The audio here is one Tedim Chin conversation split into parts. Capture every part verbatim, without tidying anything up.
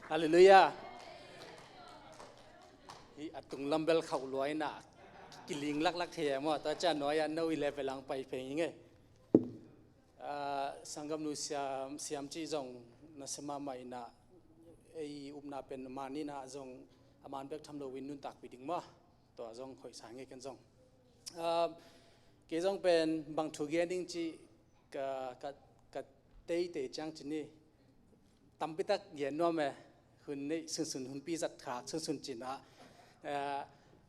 Halleluiah. Hi a tung lam bel khauh lua in ah kiling laklak thei e maw, tua ciang nuai-ah no i level ang pai pheng ing e. Ah, sanggamnu siam, siam cih zong nasia mahmah in ah, ei upna pen man in ah zong a man bek tham loin nuntakpih ding maw. Tua zong hoih sa ing e ken zong. Ah, kei zong pen bang thu gen ding cih ka, ka, ka teitei ciang ci ni. Tampitak gen nuam e, hun neih sunsun, hunpi zat khak sunsun ci-in ah, eh,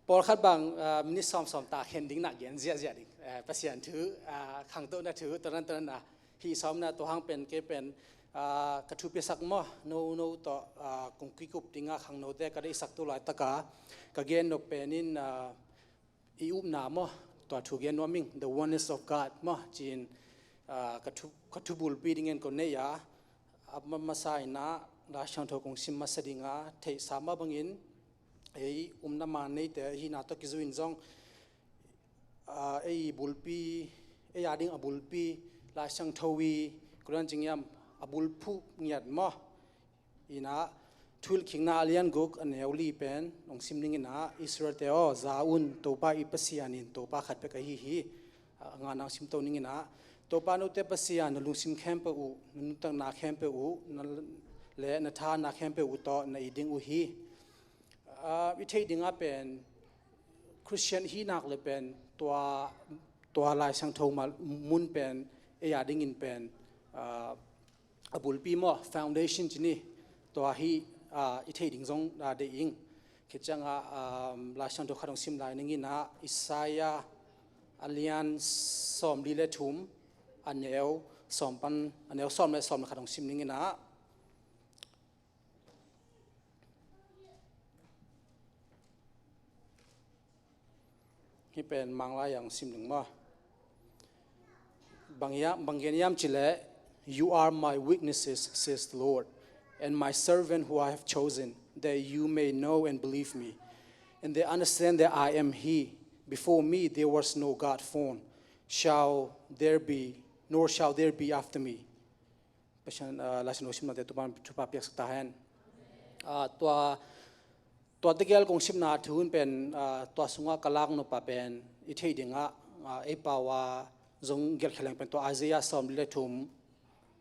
pawlkhat bang, eh, minit sawmsawm ta khen ding na gen ziahziah ding. Eh, Pasian thu, eh, khangtohna thu, tua nan tua nan ah, hih sawm na tua hang pen kei pen, ah, ka thupiasak maw, no, no tawh, ah, kong kikup ding a khangnote ka deihsak tu laitak a, ka gen nop pen in, ah, i upna maw, tua thu gen nuam ing, the oneness of God maw, ci-in, ah, ka thu, ka thu bulpi ding in ko neih a, a ma, masa in ah, Lai Siangtho kong sim masa ding a, theihsa mah bangin, ei upna man neite, hihna tawh kizui in zong, ah, ei bulpi, ei a ding a bulpi, Lai Siangtho i, kua dan ci hiam, a bulphuh ngiat maw, in ah, Thuhilhkikna a lian guk a neu li pen hong sim ning in ah, Israel-te aw, za un, Topa i Pasian in Topa khat bek ahi hi. A ngana hong sim to ning in ah, Topa note Pasian na lungsim khempeuh uh, na nuntakna khempeuh uh, na, le na thahatna khempeuh uh tawh na it ding uh hi. Ah, i theih ding ah pen Khristian hih nak leh pen tua, tua Lai Siangtho mal mun pen ei a dingin pen, ah, a bulpi maw, foundation ci ni, tua hi, ah, i theih ding zong, ah, deih ing. Khit ciang ah, ah, Lai Siangtho khat hong sim lai ning in ah, Isaiah a lian sawmli le thum, a neu sawm pan, a neu sawm le sawm le khat hong sim ning in ah. Hih pen Manglai ah hong sim ning maw. Bang hiam, bang gen hiam cih leh, "You are my witnesses," says the Lord, "and my servant who I have chosen, that you may know and believe me, and they understand that I am He. Before me there was no God formed, shall there be, nor shall there be after me." Pasian, ah, Lai Siangtho simnate Topa'n thupha piaksak ta hen. Ah, tua, tua tegel kong simna thu hun pen, ah, tua sungah ka lak nop ah pen i theih ding ah, ah, ei pau ah zong gelh khia leng pen tua Isaiah sawmli le thum,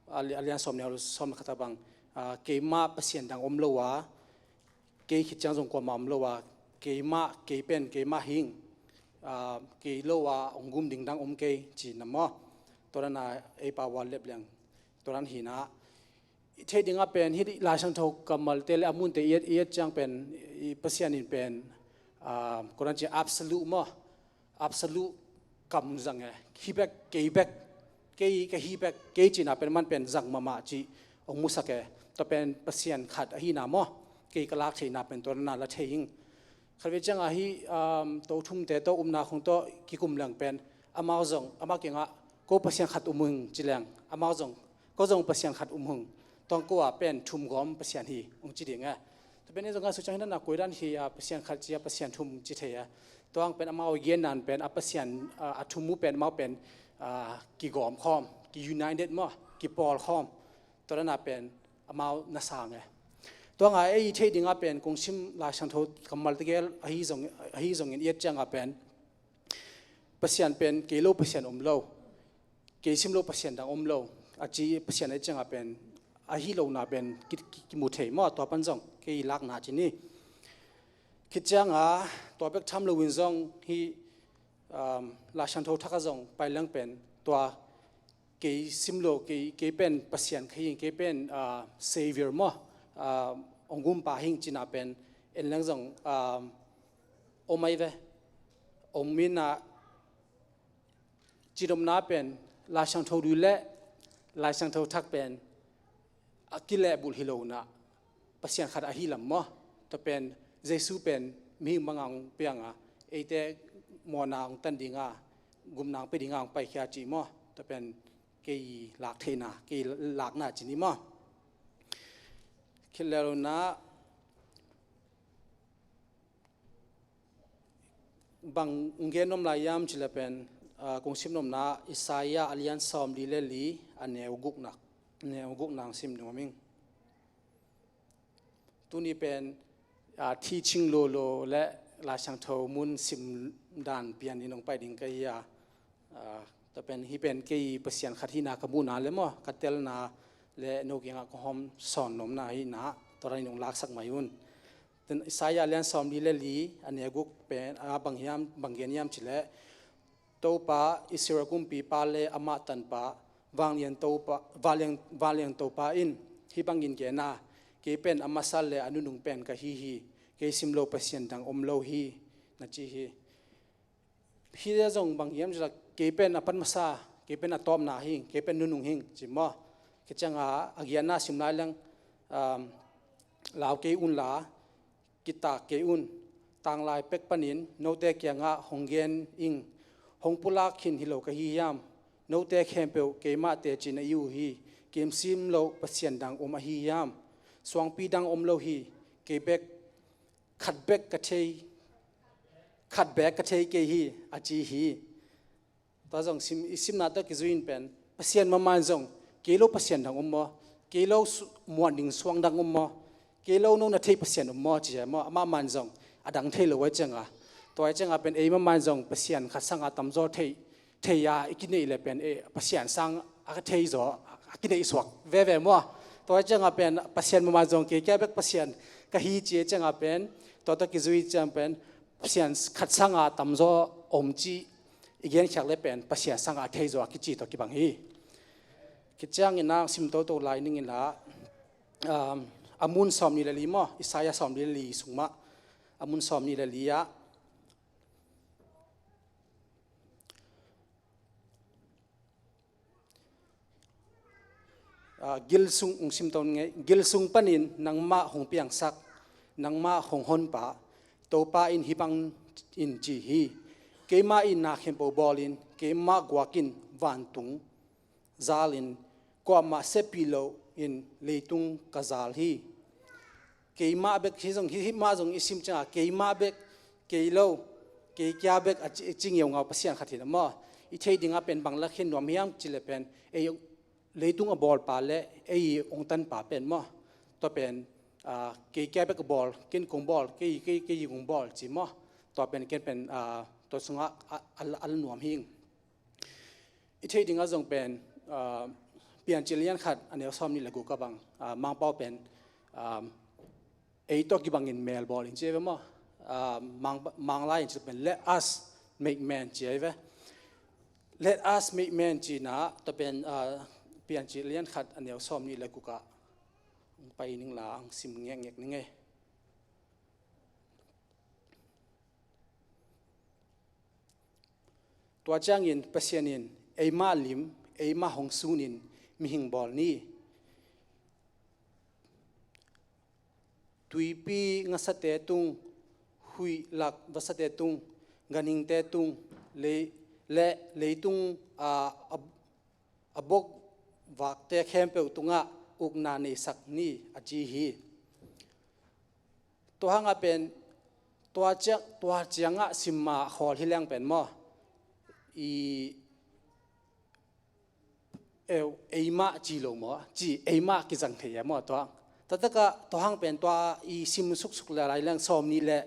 ah, a lian sawm neu sawm le khat ah bang, ah, keimah Pasian dang om lo a, kei khit ciang zong kuamah om lo a, keimah, kei pen keimah hi ing, ah, kei lo a hong gum ding dang om kei, ci na maw. Tua dan a ei pau ah lep leng, tua dan hi in ah. I theih ding ah pen hih Lai Siangtho kammalte le a munte i et, i et ciang pen, i Pasian in pen, ah, kua dan ci, absolute maw, absolute kam zang e. Hih bek, kei bek, kei, kei hih bek, kei cihna pen man pen zang mahmah cih hong musak e. Tua pen Pasian khat ahihna maw, kei ka lak theihna pen tua na la thei ing. Khatvei ciang ah hih, um, to thumte tawh upna khong tawh kikum leng pen, amau zong, amau kiangah, "Ko Pasian khat um ing," ci leng, amau zong, "Ko zong Pasian khat um ing. Tua ko ah pen thum gawm Pasian hi," hong ci ding e. Tua pen ei zong ngaihsut ciang hi na, na koi dan hi a, Pasian khat ci a, Pasian thum ci thei a. Tua hang pen amau gen nan pen a Pasian, a, a thum uh pen amau pen, a, kigawm khawm, ki-united maw, kipawl khawm. Tua dan a pen amau na sang e. Tua hang a ei theih ding ah pen kong sim Lai Siangtho kammal tegel ahi zong, ahi zongin i et ciang ah pen Pasian pen kei lo Pasian om lo, kei sim lo Pasian dang om lo, a ci Pasian a et ciang ah pen ahi lohna pen ki, ki, kimu thei maw, tua pan zong kei lakna ci ni. Khit ciang ah tua bek tham loin zong hih, um, Lai Siangtho thak ah zong pai leng pen tua kei sim lo, kei, kei pen Pasian kha hi ing, kei pen, ah, Savior maw, ah, hong gumpa hi ing cihna pen en leng zong, ah, om ahi ve. Om in ah, cidamna pen Lai Siangtho Lui le Lai Siangtho thak pen a kilehbulh hi lo in ah, Pasian khat ahi lam maw. Tua pen Jesu pen mihing banga hong piang a, eite mawhna hong tan ding a, gupna hong pia ding a hong paikhia cih maw. Tua pen kei lak theihna, kei lakna ci ni maw. Khit lel in ah, bang hong gen nuam lai hiam cih leh pen, ah, kong sim nuamna Isaiah a lian sawmli le li, a neu gukna, neu gukna hong sim nuam ing. Tuni pen, ah, teaching lolo le Lai Siangtho mun sim dan pian in hong pai ding ka hi a, ah, tua pen hih pen kei Pasian khat hihna ka muhna le maw, ka telna le no kiangah ka hawm sawn nuamna hihna, tua dan in hong laksak mai un. Tua Isaiah lian sawmli le li, a neu guk pen, ah, bang hiam, bang gen hiam cih leh, Topa, Israel kumpipa le amah tanpa, vanglian Topa, vanglian, vanglian Topa in hih bangin gen a, kei pen a masa le a nunung pen ka hi hi, kei sim lo Pasian dang om lo hi, na ci hi. Hih zong bang hiam cih leh, kei pen a pan masa, kei pen a tawpna hi, kei pen nunung hi, ci maw. Kei ciangah a giatna sim lai leng, um, lau kei un la, kitak kei un. Tanglai pek panin note kiangah hong gen ing, hong pulak khin hi lo ka hi hiam? Note khempeuh keimah teci na hi uh hi, kei sim lo Pasian dang om ahi hiam? Suangpi dang om lo hi, kei bek, khat bek ka thei, khat bek ka thei kei hi, a ci hi. Tua zong sim, i simna tawh kizui in pen, Pasian maman zong, kei lo Pasian dang om maw, kei lo su-, muan ding suang dang om maw, kei lo no na thei Pasian om maw, ci hi maw, amah man zong, a dang thei lo ai ciangah. Tua ai ciangah pen, ei maman zong, Pasian khat sangah tamzaw thei, thei a, i kineih le pen, eh, Pasian sang a ka thei zaw, a kineih suak, veve maw. Tua ai ciangah pen, Pasian maman zong, kei kia bek Pasian ka hi ci ai ciangah pen, tua tawh kizui ciang pen, Pasian khat sangah tamzaw om ci, i genkhiat le pen Pasian sangah a thei zaw a kici tawh kibang hi. Kiciangin a sim toto lai ning in la, um, a mun sawmni le li maw, Isaiah sawmni le li sung mah, a mun sawmni le li ah, ah, gil sung, ung sim to ngei, gil sung panin nangmah hong piangsak, nangmah hong honpa, Topa in hih bangin ci hi. Keimah in na khempeuh bawlin, keimah guakin vantung zalin, kuamah sepih loin leitung ka zal hi. Keimah bek, hih zong, hih, hih mah zong i sim ciangah, keimah bek, kei lo, kei kia bek a ci, ci ngeungau Pasian khat hi na maw. I theih dingah pen bang lakhin nuam hiam cih leh pen, ei leitung a bawlpa le ei hong tanpa pen maw. Tua pen, ah, kei kia bek a bawl, ken kong bawl, kei, kei, kei kong bawl ci maw. Tua pen ken pen, ah, tua sungah a, a, a la nuam hi ing. I theih dingah zong pen, ah, Piancil lian khat a neu sawmnih le guk ah bang, ah, Mangpau pen, ah, ei tawh kibangin mel bawl in ci ve maw. Ah, Mang, Manglai in ci pen, "Let us make man," ci ve. "Let us make man," ci na, tua pen, ah, Piancil lian khat a neu sawmnih le guk ah hong pai ning la, hong sim ngekngek ning ei. Tua ciangin Pasian in, "Eimah lim, eimah hong sunin mihing bawl ni. Tuipi ngasate tung, huih lak vasate tung, ganhingte tung, lei, le leitung a, a, a bokvakte khempeuh tungah ukna neisak ni," a ci hi. Tua hangah pen, tua ciang, tua ciangah simma khawl hi leng pen maw, i, eu, eimah ci lo maw, ci eimah kizang thei a maw tua. Tua takah tua hang pen tua i sim suksuk le lai leng sawmnih le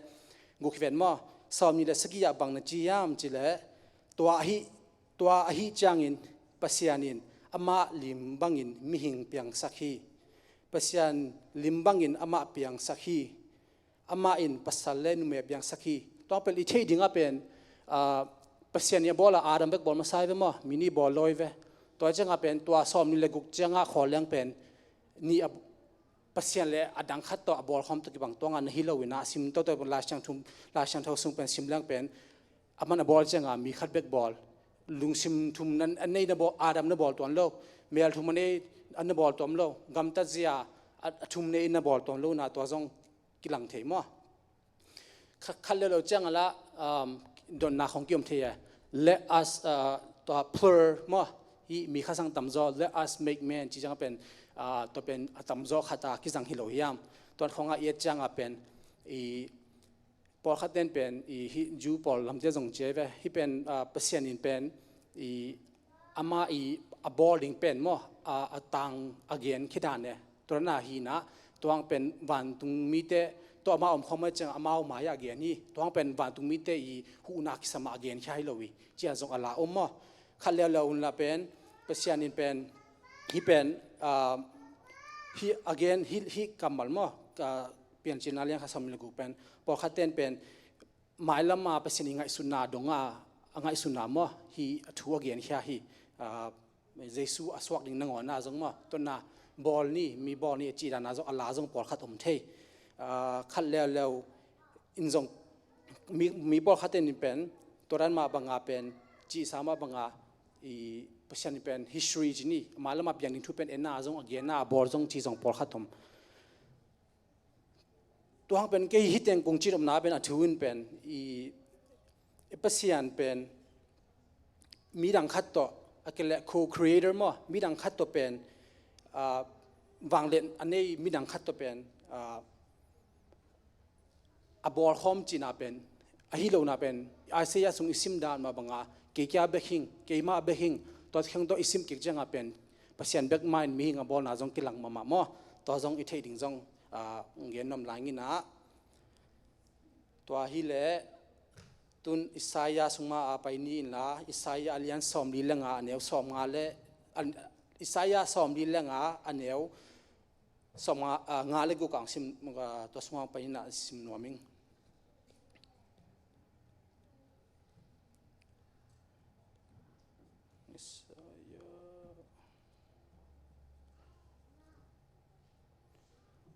guk hi ven maw, sawmnih le sagih ah bang na ci hiam cih leh, tua ahi, tua ahi ciangin Pasian in amah lim bangin mihing piangsak hi. Pasian lim bangin amah piangsak hi. Amah in pasal le numei a piangsak hi. Tua pel i theih dingah pen, ah, Pasian i a bawl a Adam bek bawl masa hi ve maw, mi nih bawl lo hi ve. Tua ciangah pen tua sawmnih le guk ciangah khawl leng pen, nih a, Pasian le a dang khat tawh a bawl khawm tawh kibang tua ngah na hi lo in a, sim toto pen Lai Siangtho, Lai Siangtho sung pen sim leng pen, a man a bawl ciangah mi khat bek bawl. Lungsim thum na, a nei na bawl, Adam na bawl tuan lo. Mel thum a nei, a na bawl tuan lo. Gamtat zia a, a thum nei na bawl tuan lo na tua zong kilang thei maw. Kha-, khat le lo ciang a la, um, donna khong kiom thei a. Let us, uh, tua plural maw. Hi mi kha sang tamzaw, "Let us make man," ci ciang a pen, uh, tua pen a tamzaw khat a kizang hi lo hiam. Tuan khong a i et ciang a pen, i pawlkhat ten pen, i hi Jew pawl lamte zong ci ve. Hi pen, uh, Pasian in pen, i amah i a bawl ding pen maw, a, a tang a gen khit dan e. Tua na hi na, Tua hang pen vantung mite tawh amau omkhawm ahih ciang amau mai-ah a gen hi. Tua hang pen vantung mite i huhna kisam ah a genkhia hi lo hi, ci-a zong a la om maw. Khat leuleu un la pen Pasian in pen hih pen, ah, hih a gen, hih, hih kammal maw, ka Piancilna lian khat sawmnih le guk pen pawlkhat ten pen mailam a Pasian i ngaihsutna dong a, a ngaihsutna maw, hih a thu a genkhia hi. Ah, Jesu a suak ding nangawn ah zong maw, tua na bawl ni, mi bawl ni a cih dan ah zong a la zong pawlkhat om thei. Ah, khat leuleu in zong mi, mi pawlkhat in pen tua dan mah bang a pen cihsa mah bang a i Pasian in pen history ci ni, mailam a piang ding thu pen en a zong a gen a bawl zong ci zong pawlkhat om. Tua hang pen kei hih teng kong cih nopna pen a thu in pen i, i Pasian pen midang khat tawh, a kei leh co-creator maw, midang khat tawh pen, ah, vanglian a nei midang khat tawh pen, ah, a bawlkhawm cihna pen, ahi lohna pen Isaiah sung i sim dan mah bang a, kei kia bek hing, keimah bek hing, tua kheng tawh i sim kik ciang a pen Pasian bek mah in mihing a bawlna zong kilang mahmah maw. Tua zong i theih ding zong, ah, gen nuam lai ing ah. Tua hi leh tun Isaiah sung mah a pai ni in la, Isaiah a lian sawmli le nga a neu sawmnga le, an, Isaiah sawmli le nga a neu sawmnga, ah, nga le guk ah sim, ah, tua sung ah pai ni in ah sim nuam ing. Isaiah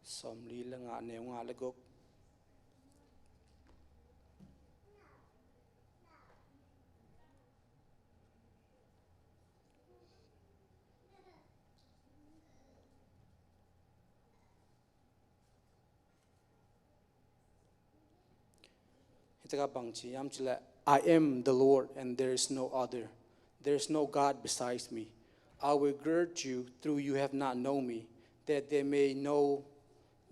sawmli le nga a neu nga le guk. Hih takah bang ci hiam cih leh, "I am the Lord and there is no other. There is no God besides me. I will gird you through you have not known me, that they may know,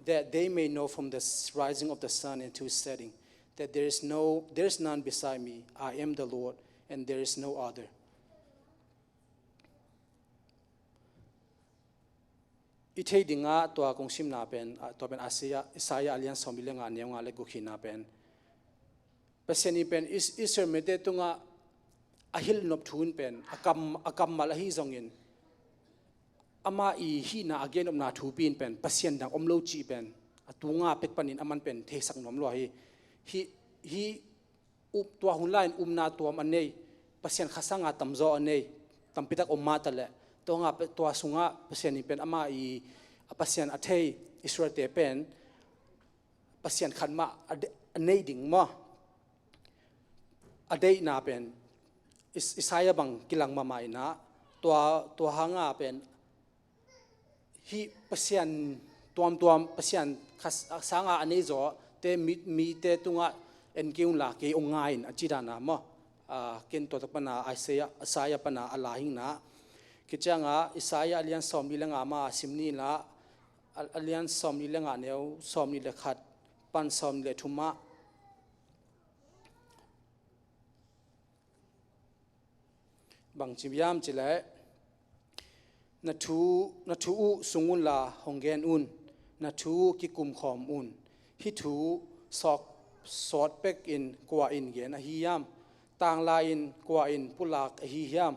that they may know from the s-, rising of the sun until its setting, that there is no, there is none beside me. I am the Lord and there is no other." I theih dingah tua kong simna pen, ah, tua pen Isaiah, Isaiah a lian sawmli le nga a neu nga le guk hihna pen Pasian in pen Is-, Israel mite tungah a hilh nop thu in pen a kam, a kammal ahi zongin, amah i hihna a gen nopna thupi in pen Pasian dang om lo cih pen a tunga pek panin aman pen theisak nuam lua hi. Hih, hih up, tua hun lai-in upna tuam a nei, Pasian khat sanga tamzaw a nei tampitak om mah taleh, tua nga pe-, tua sungah Pasian in pen amah i, a Pasian a thei Israel-te pen Pasian khat mah a de-, a neih ding maw, a deihna pen Is-, Isaiah bang kilang mahmah in ah, tua, tua hanga pen hih Pasian tuamtuam, Pasian khat sanga a nei zawte mi, mite tungah en kei un la, kei hong ngai in, a ci dan a maw. Ah, ken tua tak pana Isaiah, Isaiah pana a la hi in ah. Kicianga Isaiah a lian sawmli le nga mah a sim ni in la, a, a lian sawmli le nga a neu sawmli le khat pan sawmli le thum ah. Bang ci hiam cih leh, "Na thu, na thu uh sung un la hong gen un, na thu uh kikum khawm un. Hih thu sawk, sawt pek in kua in gen ahi hiam? Tanglai in kua in pulak ahi hiam?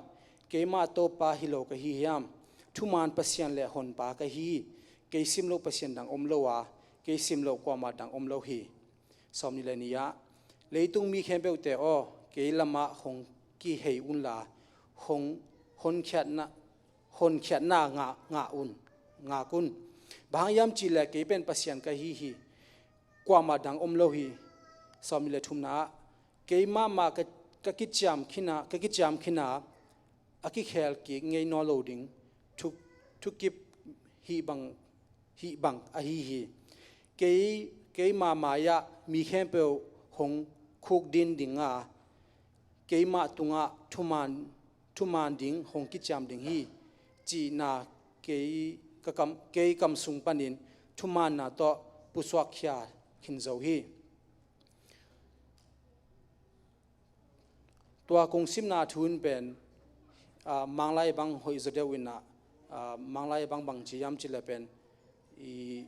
Keimah Topa hi lo ka hi hiam? Thuman Pasian le Honpa ka hi hi. Kei sim loh Pasian dang om lo a, kei sim loh kuamah dang om lo hi." Sawmnih le nih ah, "Leitung mi khempeuhte aw, kei lamah hong kihei unla, hong, honkhiatna, honkhiatna ngah, ngah un, ngak un. Bang hang hiam cihleh kei pen Pasian ka hi hi, kuamah dang om lo hi." Sawmnih le thumna ah, "Kei mahmah ka, ka kiciam khin a, ka kiciam khin a, a kikhel kik ngei nawn lo ding thu, thukip hih bang, hih bang ahi hi. Kei, keima mai-ah mi khempeuh hong khukdin ding a, keimah tungah thuman, thuman ding hong kiciam ding hi," cihna kei ka kam, kei kam sung panin thumanna tawh pusuakkhia khin zo hi. Tua kong simna thu in pen, ah, Manglai bang hoih zaw deuh in ah, ah, Manglai bang bang ci hiam cihleh pen, i,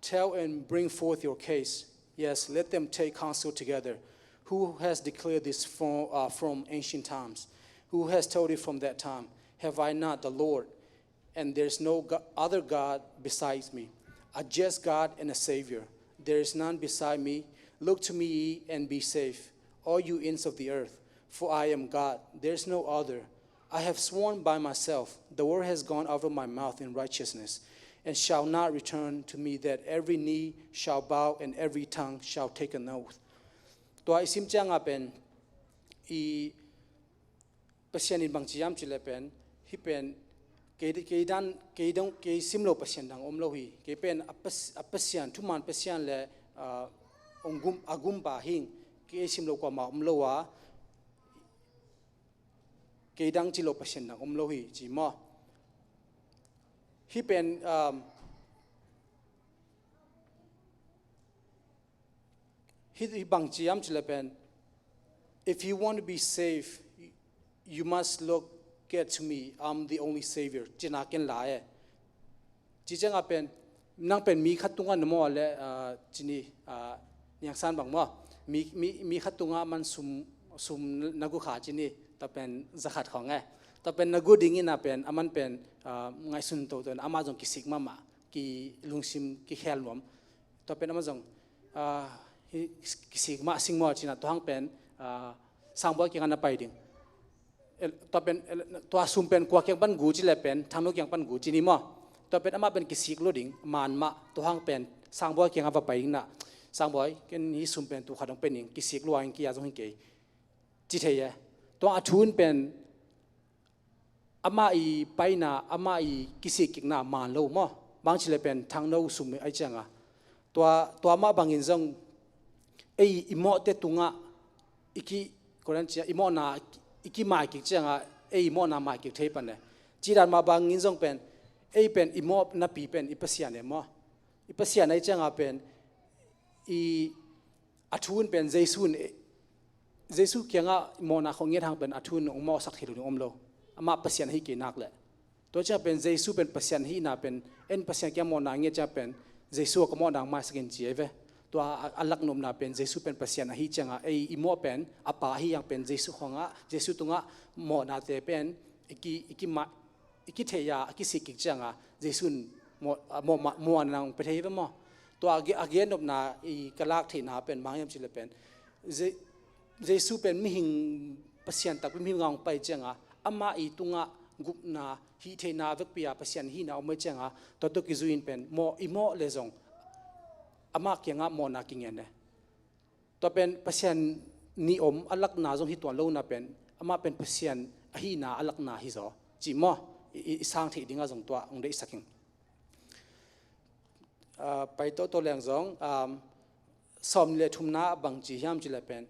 Tell and bring forth your case. Yes, let them take counsel together. Who has declared this from, uh, from ancient times? Who has told it from that time? Have I not the Lord? And there is no go- other God besides me, a just God and a Savior. There is none beside me. Look to me and be safe, all you ends of the earth, for I am God. There is no other. I have sworn by myself, the word has gone out of my mouth in righteousness, and shall not return to me, that every knee shall bow and every tongue shall take an oath. Tua i sim ciangah pen i Pasian in bang ci hiam cih leh pen, hih pen kei, kei dan, kei dong, kei sim lo Pasian dang om lo hi. Kei pen a Pas-, a Pasian, thuman Pasian le, ah, ong gum, a gumpa hing, kei sim lo kuamah om lo a, kei dang ci lo Pasian dang om lo hi, ci maw. Hih pen, um, hih, hih bang ci hiam cih leh pen, if you want to be saved, you must look, get to me, I'm the only Savior. Cina ken la e. Ci ciangah pen, nang pen mi khat tungah na maw le, ah, cini, ah, niangsan bang maw. Mi, mi, mi khat tungah man sum, sum na gu kha cini, tua pen zakhat khawng e. Tua pen na gu ding ina pen, aman pen, ah, ngaihsun toto in, amah zong kisik mahmah, ki lungsim, kikhel nuam. Tua pen amah zong, ah, hi, kisik mah sing maw cina tua hang pen, ah, sangbuai kiangah na pai ding. El, tua pen, el, tua sum pen kua kiang pan gu ci leh pen, thangno kiang pan gu ci ni maw. Tua pen amah pen kisik lo ding, man mah, tua hang pen, sangbuai kiangah va pai ding na. Sangbuai, ken hih sum pen tu khat dong pen ing, kisik lo a ing kia zong hi kei. Ci thei e. Tua a thu in pen, amah i paina, amah i kisikkikna man lo maw. Bang ci leh pen thangno sum ahi ciangah. Tua, tua mah bangin zong ei i mawhte tungah i ki, koran cia, i mawhna i kimaikik ciangah ei i mawhna maikik thei pan e. Ci dan mah bangin zong pen ei pen i mawhnapi pen i Pasian e maw. I Pasian ahi ciangah pen i a thu in pen Jesu in, eh, Jesu kiangah mawhna khawng nget hang pen a thu in hong mawhsak thei lo ding om lo. Amah Pasian ahi kei nak leh. Tua ciang pen Jesu pen Pasian ahihna pen, en Pasian kiang mawhna nget ciang pen Jesu a ka mawhna hong maisak in ci ahi ve. Tua a, a laknopna pen Jesu pen Pasian ahi ciangah ei i mawh pen a Pa ahi hang pen Jesu khawngah, Jesu tungah mawhnate pen i ki, i ki ma, i kithei a, a kisikkik ciangah Jesu in mawh, a, mawh, mawh, mawhna hong pia thei hi ve maw. Tua a ge-, a gennopna i ka lak theihna pen bang hiam cih leh pen Je-, Jesu pen mihing Pasian takpi mihing hong pai ciangah amah i tungah gupna hih theihna vekpi a Pasian hihna om ahi ciangah tua tawh kizui in pen mawh, i mawh leh zong amah kiangah mawhna kingen e. Tua pen Pasian nih om a lakna zong hi tuan lo na pen, amah pen Pasian ahihna a lakna hi zaw. Cih maw, i, i, i sang theih dingah zong tua hong deihsak ing. Ah, pai toto leng zong, um, sawm le thumna bang ci hiam cih leh pen,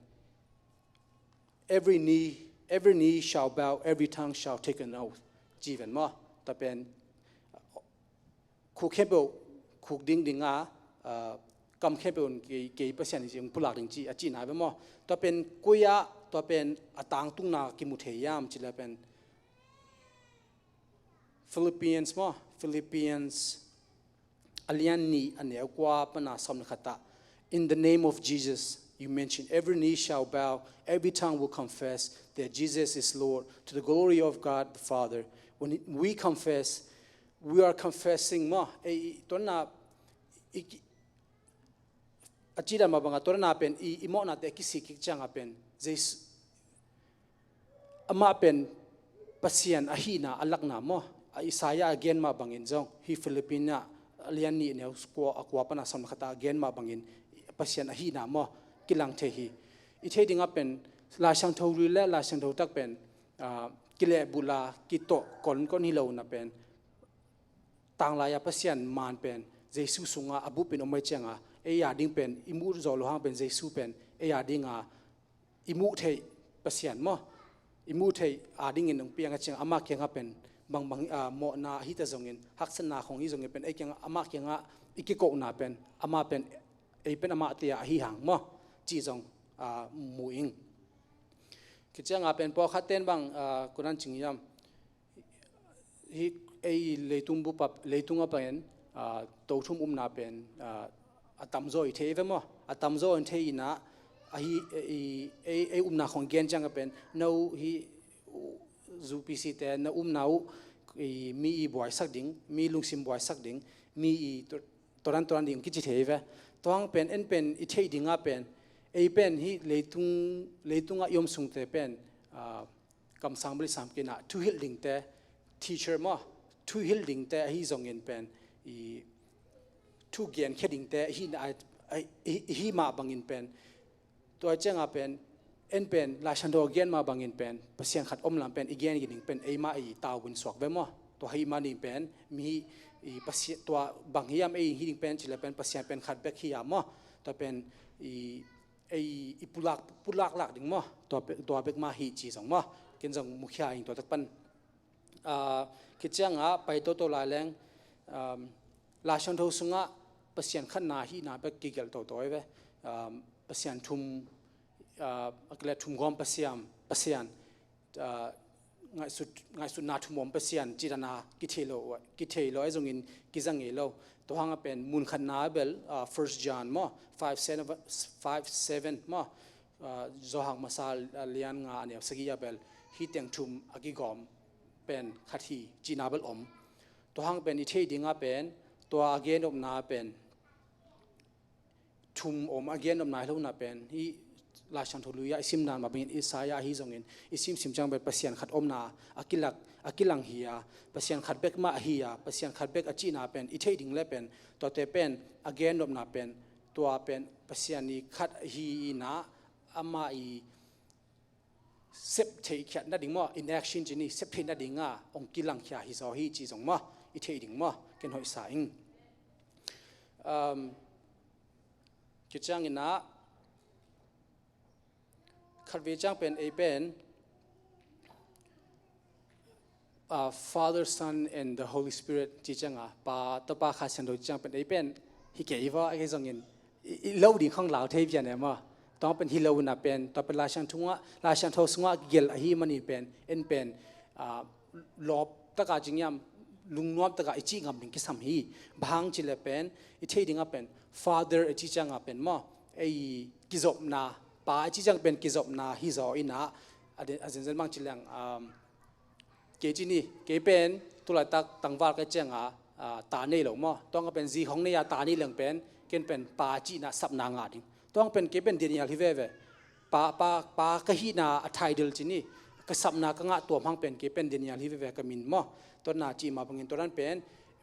every knee, every knee shall bow, every tongue shall take an oath. Ci ven maw, tua pen, khuk khempeuh, khuk ding ding a, ah, kam khempeuh in kei, kei Pasian hi ci hong pulak ding ci, a cihna ve maw. Tua pen koi ah, tua pen a tangtungna kimu thei hiam cih leh pen Philippians maw, Philippians a lian nih a neu kua pan a sawm le khat ah, in the name of Jesus, you mention, every knee shall bow, every tongue will confess that Jesus is Lord, to the glory of God the Father. When we confess, we are confessing maw, eh, i, tua na, i, a cih dan mah bangah tua na pen i, i mawhnate a kisikkik ciangah pen Jesu, amah pen Pasian ahihna a lakna maw. A Isaiah a gen mah bangin zong, hih Philippi ah a lian nih neu kua, a kua pan a sawm le khat ah a gen mah bangin Pasian ahihna maw, kilang thei hi. I theih dingah pen Lai Siangtho Lui le Lai Siangtho Tak pen, ah, kilehbulh a, kitawh konkon hi lo na pen, tanglai a Pasian man pen Jesu sungah a bup in om ahi ciangah, ei a ding pen i muh zawh loh hang pen Jesu pen ei a dingah i muh theih Pasian maw, i muh theih a dingin hong piang a ciangah amah kiangah pen bangbang, ah, mawhna ahi ta zongin, haksatna khawng hi zongin pen ei kiangah, amah kiangah i kikohna pen, amah pen, ei pen amahte ah ahi hang maw, cih zong, ah, mu ing. Kiciangah pen pawlkhat ten bang, ah, kunan cing hiam, hih ei leitung bup a, leitung a pen ah, to thum umna pen, ah, a tamzaw i thei ve maw? A tamzaw in thei inah, ahi, i, ei, ei umna khong gen ciang a pen, no hi, U P C te na umna uh, i, mi i buaisak ding, mi lungsim buaisak ding, mi i to-, toran toran ding kici thei ve. Tua hang pen, en pen i theih dingah pen, ei pen hi leitung, leitungah i om sungte pen, ah, kamsang balisam kinah, thuhilh dingte, teacher maw, thuhilh dingte ahi zongin pen, i, thu genkhia dingte, ahi, ahi, ahi mah bangin pen, tua ciangah pen, en pen, Lai Siangtho a gen mah bangin pen, Pasian khat om lam pen, i gen ding pen, eimah i tauvun suak ve maw? Tua hi manin pen, mi hi, i Pasian, tua bang hiam ei hi ding pen, cile pen, Pasian pen khat bek hi a maw? Tua pen, i, ei, i pulak, pulak lak ding maw? Tua pe-, tua bek mah hi ci zong maw? Ken zong mukhia ing tua tak pan. Ah, khit ciangah pai toto lai leng, um, Lai Siangtho sungah Pasian khatna hihna bek kigelh toto ei ve. Um, Pasian thum, ah, a kile thum gawm Pasian, Pasian, ah, ngaihsut, ngaihsutna thum om Pasian, cih dana kithei lo, kithei lo, ei zongin kiza ngei lo. Tua hangah pen mun khatna bel, ah, First John maw, five seven, five seven maw, ah, Johan masa, ah, lian nga a neu sagih ah bel, hih teng thum a kigawm pen khat hi, cihna bel om. Tua hang pen i theih dingah pen, tua a gen nopna pen, thum om a gen nopna hi lo na pen, hih Lai Siangtho lui ah i sim dan mah bangin Isaiah ahi zongin, i simsim ciang pen Pasian khat omna a kilak, a kilang hi a, Pasian khat bek mah ahi a, Pasian khat bek a cihna pen, i theih ding le pen, tuate pen, a gen nopna pen, tua pen, Pasian i khat ahi inah, amah i sep theih khiat nading maw, in action ci ni, sep theih nading a, ong kilangkhia hi zaw hi ci zong maw, i theih ding maw, ken hoih sa ing. Um, khit ciang inah, khatvei ciang pen ei pen, ah, Father, Son and the Holy Spirit ci ciang a, Pa, Tapa, Kha Siangtho ci ciang pen ei pen, hi kei vaw, a kei zongin, i, i lo ding khong lau thei pian e maw. Tua pen hi lo na pen, tua pen Lai Siangtho sungah, Lai Siangtho sungah gel ahi manin pen, en pen, ah, lawp taka ci ngiam, lungnuam taka i cih ngam ding kisam hi. Bang hang ci le pen, i theih dingah pen, Father i ci ciang a pen maw, ei kizopna, Pa i ci ciang pen kizopna hi zaw inah, a den, a zenzen bang ci leng, um, kei ci ni, kei pen, tulaitak tangval ka ciang a, ah, ta nei lo maw. Tua hang pen zi hong nei a ta nei leng pen, ken pen Pa cihna sapna ngah ding. Tua hang pen kei pen Daniel hi veve. Pa, Pa, Pa ka hihna a title ci ni, ka sapna ka ngah tuam hang pen kei pen Daniel hi veve ka min maw. Tua na cih mah bangin tua dan pen,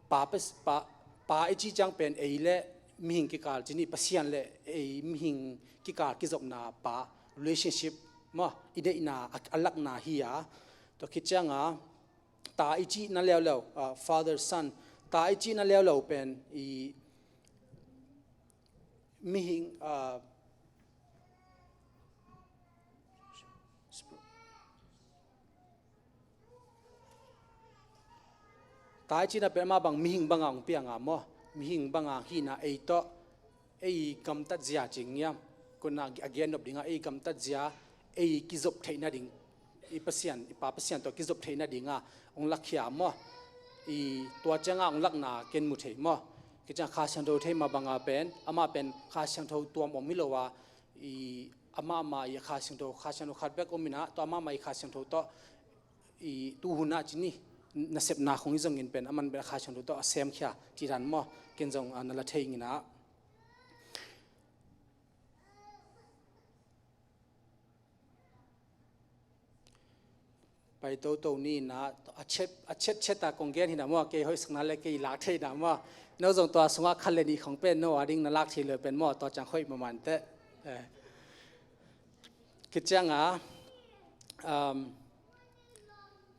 Pa, Pa, Pa, Pa i ci ciang pen ei le mihing kikal ci ni, Pasian le ei mihing kikal kizopna Pa, relationship maw, i deihna a, a lakna hi a. Tua khit ciang a, Ta i cihna leuleu, ah, Father, Son, Ta i cihna leuleu pen i mihing, ah, Ta i cihna pen amah bang mihing banga hong piang a maw, mihing banga hihna ei tawh, ei gamtat zia ci ngiam, kona a gen nop dingah ei gamtat zia, ei kizop theih nading, i Pasian, i Pa Pasian tawh kizop theih nadinga hong lakkhia maw, i tua cianga hong lakna ken mu thei maw. Kei ciang Kha Siangtho thei mah banga pen, amah pen Kha Siangtho tuam om hi lo a, i amah amah i Kha Siangtho, Kha Siangtho khat bek om inah, tua amah amah i Kha Siangtho tawh, i tuhunah ci ni, nasepna khong i zongin pen, aman pen a Kha Siangtho tawh a semkhia, ci dan maw, ken zong, ah, na la thei inah. Pai toto ni inah, a chet, a chet chet a kong gen hi na maw, kei hoihsakna le kei lak thei na maw. No zong tua sungah khat le nih khong pen, no a ding na lak thei lo pen maw, tua ciang hoih maman teh. Eh. Khit cianga, um,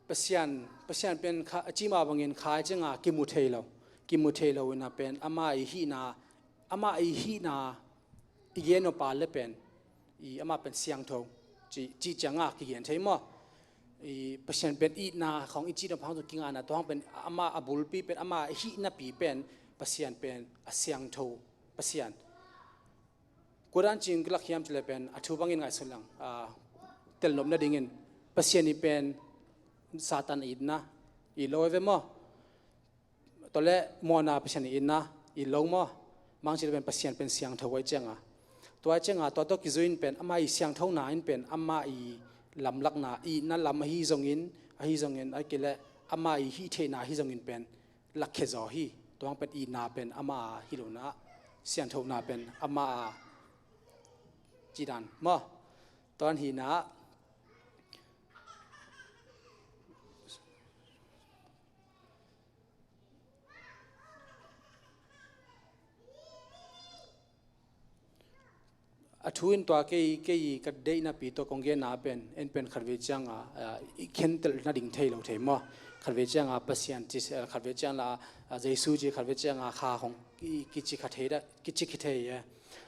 Pasian, Pasian pen kha, a cih mah bangin kha i cianga kimu thei lo. Kimu thei lo ina pen, amah i hihna, amah i hihna, i gen nop a le pen, i amah pen siangtho, ci, cih cianga kigen thei maw. I Pasian pen itna khong i cih nop hang zong kingana, tua hang pen amah a bulpi pen, amah i hihnapi pen, Pasian pen a siangtho Pasian. Kua dan cing kilak hiam cih le pen, a thu bangin ngaihsun lang, ah, telnop nadingin, Pasian i pen Satan itna, i lo ve maw. Tua leh mawhna Pasian i itna i lo maw? Bangci leh pen Pasian pen siangtho ahih cianga, tua ahih cianga tua tawh kizui in pen ama i siangthona in pen ama i lamlakna, itna lam ahi zongin, ahi zongin, ahih kei leh ama i hih theihna ahi zongin pen lakkhia zaw hi. Tua hang pen itna pen ama a hi lo-in ah, sianthona pen ama a, ci dan maw? Tua hi-in ah, a thu in tua kei, kei ka deihna pi tawh kong genna pen, en pen khatvei cianga, ah, i khentelh nading thei lo thei maw? Khatvei cianga Pasian ci, ah, khatvei cianga, ah, Jesu ci, khatvei cianga Kha hong ki, kici kha thei dah, kici kha thei e.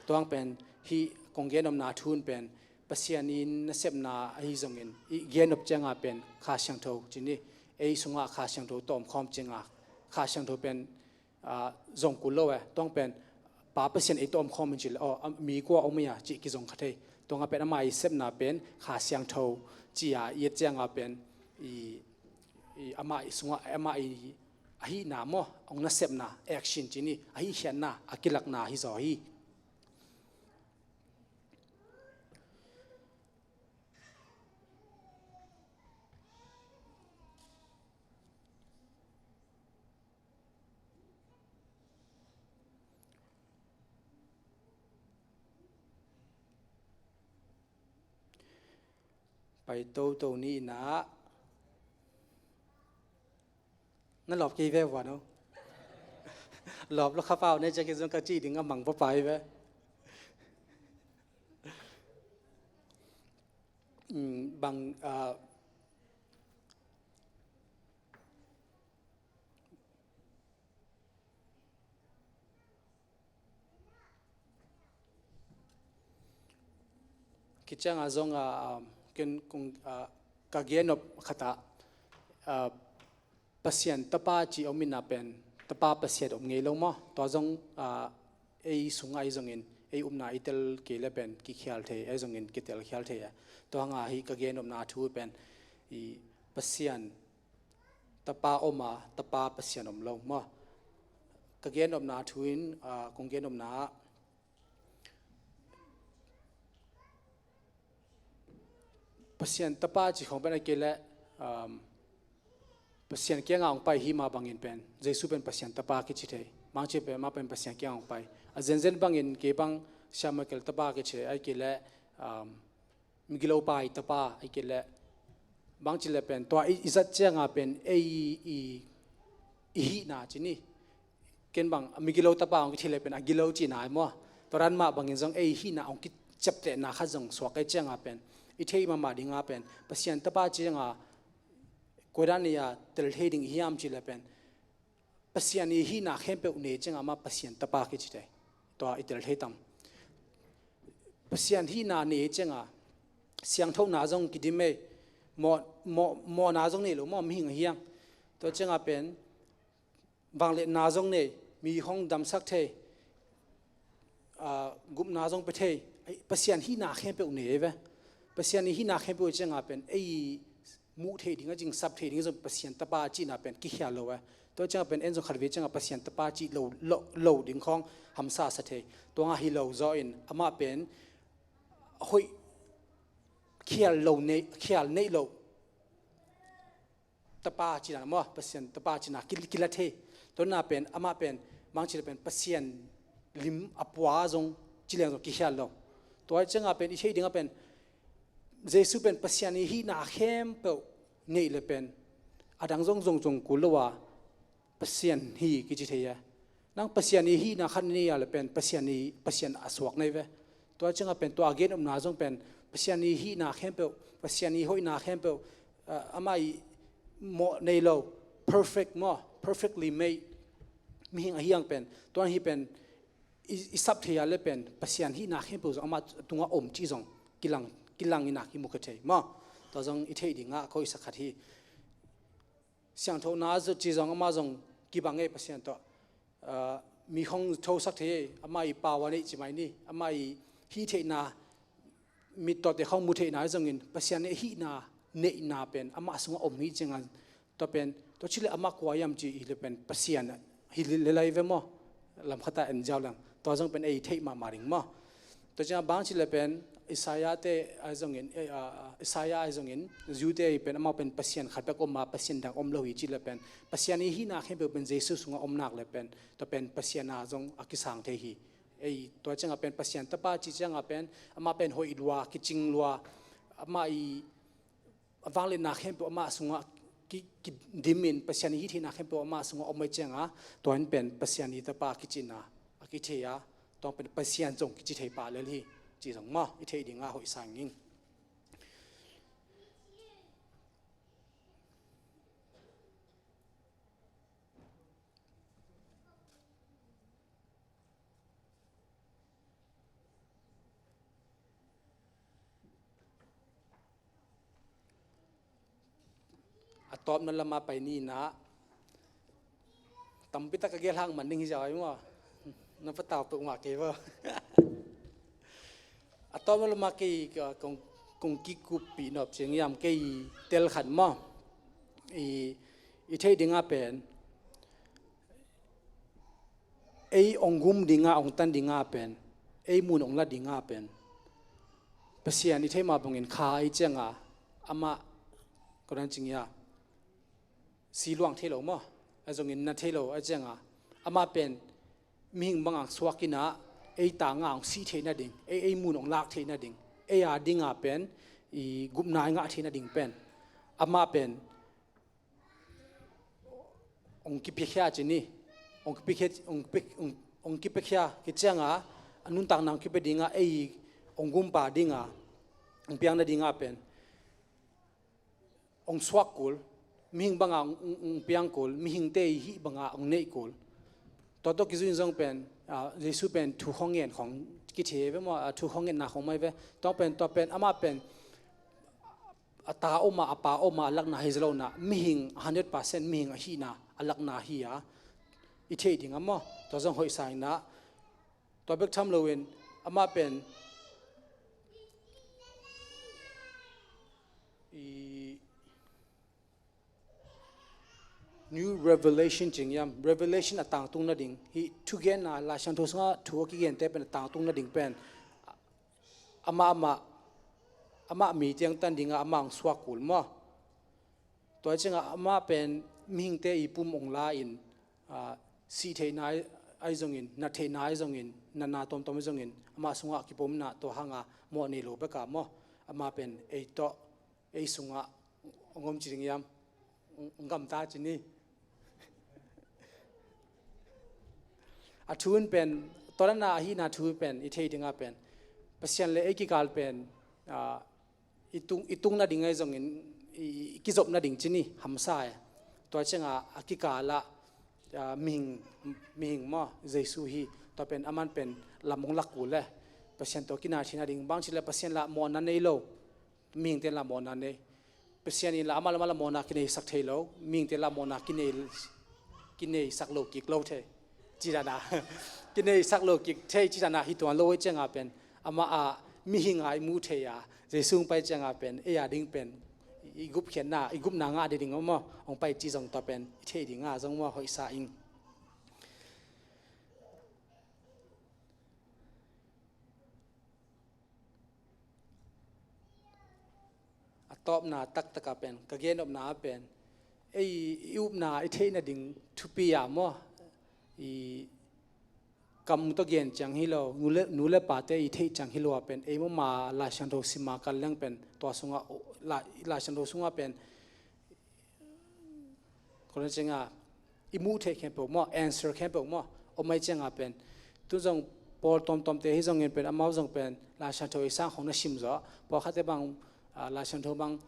Tua hang pen hih kong gen nopna thu in pen Pasian i nasepna ahi zongin, i gen nop cianga pen Kha Siangtho ci ni, ei sungah Kha Siangtho tawh omkhawm cianga, Kha Siangtho pen, ah, zong kul lo e. Tua hang pen Pa Pasian ei tawh omkhawm in ci leh, aw, a, mi kua om hia cih kizong kha thei. Tua hang pen ama i sepna pen Kha Siangtho ci-a i et cianga pen i, i ama i sungah, ama i ahihna maw, hong nasepna, action ci ni, a hihkhiatna a kilakna hi zaw hi. Pai toto ni in ah, na lawp kei ve ua no. Lawp lo kha pau ne, ciang kei zong ka cih ding a mang pah pai ve. Mm, bang, ah, Kicianga zong a, um, ken kong, ah, ka gen nop khat ah, ah, Pasian Tapa ci om in ah pen, Tapa Pasian om ngei lo maw? Tua zong, ah, ei sungah ahi zongin, ei upna i tel kei leh pen kikhial thei, ahi zongin kitelkhial thei a. Tua hang a hih ka gen nopna thu pen, i Pasian Tapa om a, Tapa Pasian om lo maw? Ka gen nopna thu in, ah, kong gen nopna ah, Pasian Tapa ci khawng pen ahih kei leh, um, Pasian kiangah hong pai hi mah bangin pen, Jesu pen Pasian Tapa kici thei. Bangci pen, amah pen Pasian kiangah hong pai. A zenzen bangin kei bang Sia Michael Tapa kici thei, ahih kei leh, um, Migilopa i Tapa, ahih kei leh, bangci leh pen, tua i, i zat cianga pen, ei i, i hihna ci ni. Ken bang, a migilo tapa hong kithei leh pen, a gilo cihna hi maw? Tua dan mah bangin zong ei hihna hong kiciaptehna khat zong suak ahih cianga pen, i theih mahmah dinga pen, Pasian Tapa cianga, koi dan nei a tel thei ding i hiam cih leh pen, Pasian i hihna khempeuh nei cianga amah Pasian Tapa kici thei. Tua i tel thei tam? Pasian hihna nei cianga, siangthona zong kidim ei, mawh, mawh, mawhna zong nei lo maw, mihing ahi hang. Tua cianga pen, vangliatna zong nei, mi hong damsak thei, ah, gupna zong pia thei, ei, Pasian hihna khempeuh nei ei ve. Pasian i hihna khempeuh cianga pen, ei muh theih ding a, cingsap theih ding a zong Pasian Tapa cihna pen kikhial lo e. Tua cianga pen en zong khatvei cianga Pasian Tapa cih lo, lo, lo ding khawng hamsa sa thei. Tua nga hi lo zaw in amah pen hoih khial lo nei, khial neih lo Tapa cihna maw, Pasian Tapa cihna kil-, kila thei. Tua na pen, amah pen, bangci leh pen Pasian lim a pua zong, ci leng zong kikhial lo. Tua cianga pen, i theih dinga pen, Jesu pen Pasian i hihna khempeuh neih leh pen, a dang zong zong zong kul lo a, Pasian hi kici thei e. Nang Pasian i hihna khat nei a leh pen Pasian i, Pasian a suak nei ve. Tua cianga pen tua a gen nopna zong pen Pasian i hihna khempeuh, Pasian i hoihna khempeuh, ah, amah i mawh nei lo, perfect maw, perfectly made mihing ahi hang pen, tua hi pen i, i sap thei a leh pen Pasian hihna khempeuh zong amah tungah om cih zong kilang, kilang in a kimu kha thei maw? Tua zong i theih dinga koi sa khat hi. Siangthona zong ci zong amah zong kibang ei Pasian tawh. Ah, mi hong thosak thei ei, amah i pau a neih ci mai ni, amah i hih theihna, mit tawh te khawng mu theihna zongin, Pasian i hihna neihna pen, amah sungah om hi cianga, tua pen, tua ci leh amah kua hiam ci hi leh pen, Pasian hi lel lai ve maw? Lam khat ah en ziau leng tua zong pen ei theih mahmah ding maw? Tua ciang bang ci le pen Isaiah te ahi zongin, eh, ah, Isaiah ahi zongin Jew te ahi pen amau pen Pasian khat bek om a, Pasian dang om lo hi ci le pen Pasian i hihna khempeuh pen Jesu sungah om nak le pen tua pen Pasian a zong a kisang thei hi. Ei tua ciangah pen Pasian tapa ci ciangah pen amah pen hoih lua, kicing lua, amah i a vangliatna khempeuh amah sungah ki, kidimin Pasian i hih theihna khempeuh amah sungah om ei ciangah tua in pen Pasian i tapa a kicihna a kithei a, tua pen Pasian zong kici thei pah lel hi ci zong maw i theih dingah hoih sa ing. A tawpna lamah pai ni inah tampi tak a gelhang man ding hi zau ai maw? Na patau peuh ngah kei maw? A tawpna lamah kei, ah, kong, kong kikuppih nop ciang hiam kei tel khat maw? I, i theih dingah pen ei ong gum dinga, ong tan dinga pen, ei mun ong la dinga pen Pasian i theih mah bangin kha ei cianga amah kodan cingia si luang thei lo maw? A zongin na thei lo a cianga amah pen mihing banga suak inah ei tanga ong sih theih nading, ei, ei mun ong lak theih nading, ei a dinga pen i gupna i ngah theih nading pen amah pen ong kipiakhia cini, ong kipiakhia, ong kipi, ong, ong kipiakhia kicianga a nuntakna ong kipia dinga ei ong gumpa dinga ong piang nadinga pen ong suak kul, mihing banga ong, ong, ong piang kul, mihingte i hih banga ong neih kul. Tua tawh kizui in zong pen, ah, Jesu pen thu khong ngen khong kithei ve maw, ah, thu khong ngenna khong mai ve. Tua pen, tua pen amah pen a ta om a, a pa om a, a lakna hi zalona, mihing a hundred percent mihing a hihna a lakna hi a i theih ding a maw? Tua zong hoih sa inah tua bek tham loin amah pen i new revelation cing hiam, revelation a tangtung nading hi, thugenna Lai Siangtho sungah thu a kigente pen a tangtung nading pen amah, amah, amah mi tiang tan dinga amah ang suak kul maw? Tua ciangah amah pen mihingte i pum ong la in, ah, sih theihna ai, ai zongin, na theihna ai zongin, na na tomtom ai zongin amah sungah kipomna tua hanga mawh nei lo beka maw? Amah pen ei tawh ei sungah ong om ci ding hiam? Ong, ong gamta cini. A thu in pen, tua dana a hihna thu pen i theih dinga pen Pasian le ei kikal pen, ah, i tung, i tung nading ai zongin, i, i kizop nading cini hamsa e. Tua cianga a kikala, ah, mihing, mihing maw Jesu hi, tua pen aman pen lam ong lak kul le Pasian tawh kinai theih nading bang ci le Pasian la mawhna nei lo. Mihingte la mawhna nei. Pasian in la amah lamah la mawhna kineisak thei lo. Mihingte la mawhna kinei, kineisak lo kik lo thei. Ci dana. Kineisak lo kik thei ci dana hi tuan lo ei cianga pen. Amah a mihing a i muh thei a Jesu hong pai cianga pen ei a ding pen i gupkhiatna, i gupna ngah ding ding maw? Hong pai ci zong tua pen i theih dinga zong maw hoih sa ing. A tawpna taktaka pen ka gen nopna a pen ei i upna i theih nading thupi a maw? I kam tawh gen ciang hi lo, nu le, nu le pate i theih ciang hi lo a pen ei mama Lai Siangtho sima kal leng pen tua sungah, Lai, Lai Siangtho sungah pen Kodan cianga i muh theih khempeuh maw, answer khempeuh maw, om ai cianga pen tu zong pawl tomtomte hi zongin pen amau zong pen Lai Siangtho i sang khong na sim zaw. Pawlkhatte bang, ah, Lai Siangtho bang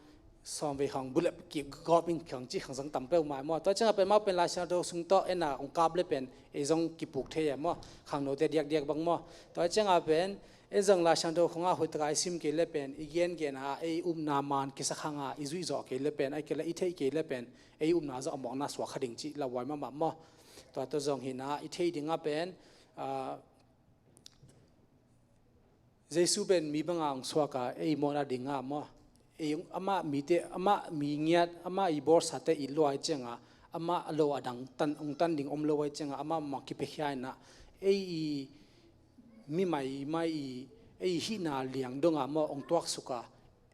sawm vei khong bullet kik gawp in khong ci khong zong tam peuhmah maw. Tua cianga pen amau pen Lai Siangtho sung tawh ena ong kap le pen ei zong kipuk thei a maw, khangnote diakdiak bang maw. Tua cianga pen ei zong Lai Siangtho khong a hoih taka i sim kei le pen i gengen a ei upna man kisak hanga i zuih zawh kei le pen, ai kei le i theih kei le pen ei upna zawh a mawkna suak kha ding cih lauhuai mahmah maw? Tua tawh zong hina i theih dinga pen, ah, Jesu pen mi banga ong suaka ei mawhna dinga maw? Ei amah mite, amah mi ngiat, amah i bawlsate i luai cianga amah lo a dang tan, hong tan ding om lo ahih ciangah amah mah kipiakhia inah, ei i mi maimai i, ei i hihna liang dongah maw hong tuaksuk a,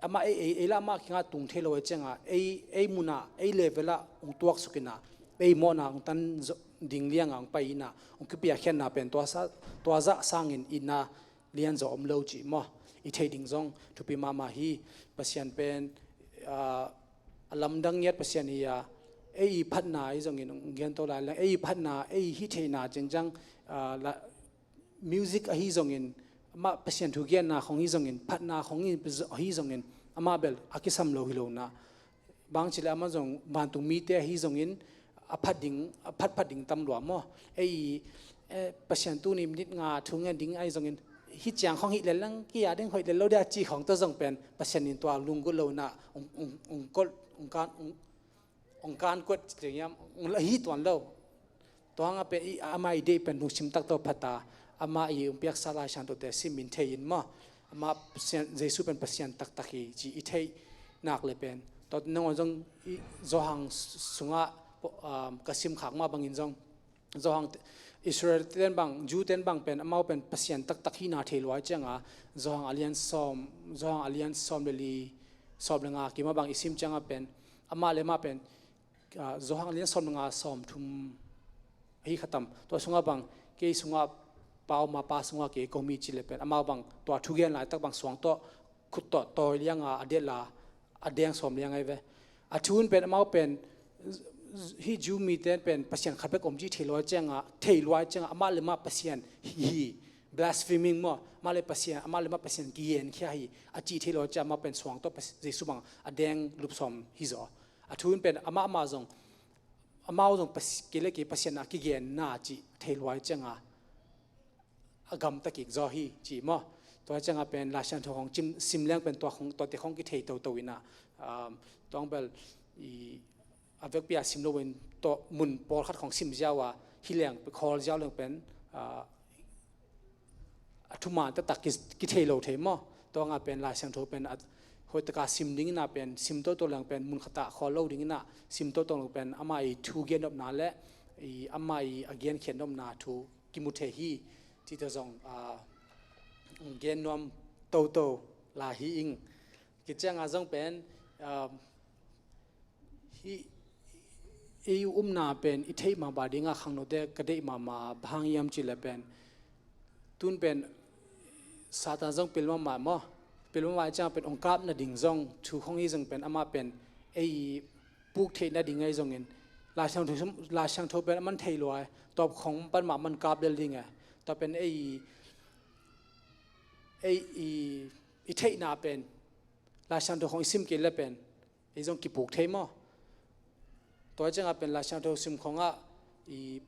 amah ei, ei, ei lah amah kiangah tung thei lo ahih ciangah, ei, ei munah, ei level ah hong tuaksuk inah, ei mawhna hong tan zo-, ding liangah hong pai inah, hong kipiakkhiatna pen tua sa-, tua zah sangin itna lianzaw om lo cih maw, i theih ding zong thupi mahmah hi. Pasian pen, ah, a lamdang ngiat Pasian hi a, ei i phatna ahi zongin, hong gen to lai leng, ei i phatna, ei i hih theihna ciangciang, ah, la-, music ahi zongin, amah Pasian thu genna khong hi zongin, phatna khong hi, ahi zongin, amah bel a kisam lo hi lo na. Bang cileh amah zong vantung mite ahi zongin, a phat ding, a phatphat ding tam lua maw. Ei, eh, Pasian tuni minute nga thu ngen ding ahi zongin, hih ciang khong hih lel lang, ki a ding hoih lel lo dia ci khong tawh zong pen, Pasian in tua lunggulh lo na, ong, ong, ong kol, ong kan, ong, ong kan kuat ci liam, ong la hi tuan lo. Tua hangah pen i, amah i deih pen lungsim tak tawh phat a, amah i hong piaksa Lai Siangthote sim in thei in maw. Amah Pasian, Jesu pen Pasian taktak hi ci i theih nak le pen. Tua nangawn zong i Johan sungah, um, ka sim khak mah bangin zong. Johan te-, Israel ten bang, Jew ten bang pen, amau pen Pasian taktak hihna thei lua ahih ciangah, Johan a lian sawm, Johan a lian sawm le li, sawm le nga kimah bang i sim ciangah pen, amah le amah pen, ah, Johan lian sawm le nga sawm thum ahi khatam. Tua sungah bang, kei sungah Pa om a, Pa sungah kei ka om hi ci le pen, amau bang tua thugen laitak bang suang tawh, khut tawh tawi liangah a detla, a deng sawm liang ahi ve. A thu in pen, amau pen, hih Jew mite in pen Pasian khat bek om cih thei lua ciangah, thei lua ciangah, amah le amah Pasian hi, blaspheming maw, amah le Pasian, amah le amah Pasian kigenkhia hi, a cih thei lua ciangah, amah pen suang tawh Pas-, Jesu bang a deng lup sawm hi zaw. A thu in pen amah amah zong, amau zong Pas-, kei le kei Pasian a kigenna cih thei lua ciangah a gamta kik zaw hi ci maw. Tua ciangah pen Lai Siangtho khong cim, sim leng pen tua khong, tuate khong kithei toto inah, um, tuang bel i a vekpi a sim lo in tua mun pawlkhat khong sim ziau a, hi leng khawl ziau leng pen, ah, a thuman taktak ki, kithei lo thei maw. Tua ngah pen Lai Siangtho pen a hoihtaka sim ding inah pen, sim toto leng pen, mun khatah khawl lo ding inah, sim toto leng pen, amah i thu gen nopna le, i, amah i a genkhiat nopna thu kimu thei hi, cihte zong, ah, gen nuam toto lai hi ing. Kiciangah zong pen, ah, hih, i umna pen i theih mahmah dingah khangnote ka deih mahmah bang hang hiam cih le pen, tun pen Satan zong pil mahmah maw, pil mahmah ciang pen hong kap nading zong thu khong hi zong pen amah pen ei puk theih nading ahi zongin, Lai Siangtho, Lai Siangtho pen a man thei lua, tawp khong pan mah man kap lel ding e. Tua pen ei, ei i, i theihna pen Lai Siangtho khong i sim kei le pen ei zong kipuk thei maw. Tua ciangah pen Lai Siangtho sim khongah i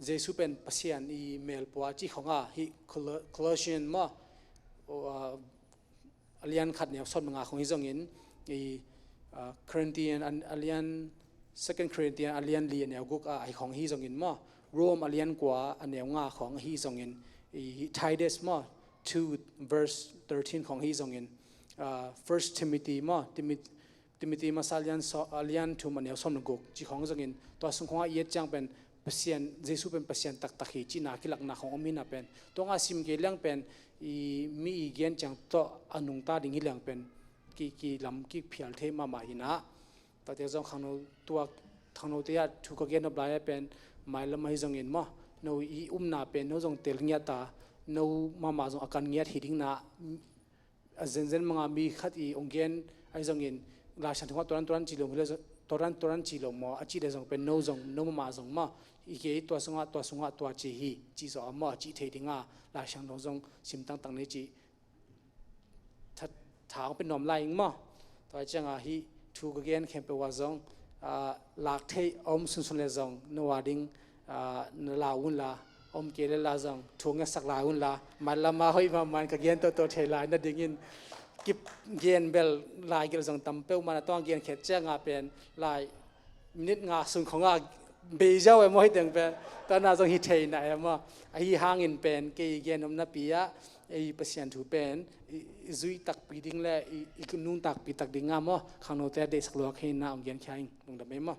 Jesu pen Pasian i melpua cih khongah hih Colo-, Colossian maw, o, ah, a lian khat neu sawm le nga khong hi zongin, i, ah, Corinthian a, a lian, Second Corinthian a lian li a neu guk ah, ahi khong hi zongin maw, Rome a lian kua a neu nga khong hi zongin, i, Titus maw, two verse thirteen khong hi zongin, ah, First Timothy maw, Timothy Timothy masa a lian saw-, a lian thum a neu sawm le guk cih khong zongin, tua sung khongah i et ciang pen Pasian, Jesu pen Pasian taktak hi cihna kilakna khong om hi na pen. Tua ngah sim kei liang pen, i mi i gen ciang tawh a nungta ding hi liang pen, ki, kilam kiphial thei mahmah hi na. Tuate zong khangno tuak, khangnote ah thu ka gen nop lai ah pen, mailam ahi zongin maw, no i umna pen, no zong tel ngiat a, no mahmah zong a kan ngiat hi ding na, a zenzen manga mi khat i hong gen ahi zongin, Lai Siangtho ah tua dan tua dan ci lo maw, tua dan tua dan ci lo maw, a cih le zong pen no zong, no mahmah zong maw, i kei tua sungah, tua sungah, tua ci hi, cih zawh a maw, a cih thei dinga, Lai Siangtho zong sim tangtang ni cih tha, tha hong pia nuam lai ing maw. Tua ciangah hih thu ka gen khempeuh ah zong, ah, lak theih a om sunsun le zong, no a ding, ah, na lau un la, om kei le la zong, thu ngetsak lai un la, man lama hoih mahmah in ka gen toto thei lai nadingin, ki gen bel lai gelh zong tam peuhmah na, tua gen khet ciangah pen lai minute nga sung khongah bei ziau e maw, hih teng pen, tua na zong hi thei na e maw. Ahi hangin pen kei gen nopna pi ah, ei Pasian thu pen i, i zuih takpi ding le i, i nung takpi tak ding a maw, khangnote a deihsak lua khe na hong gen khia ing, lungdam e maw.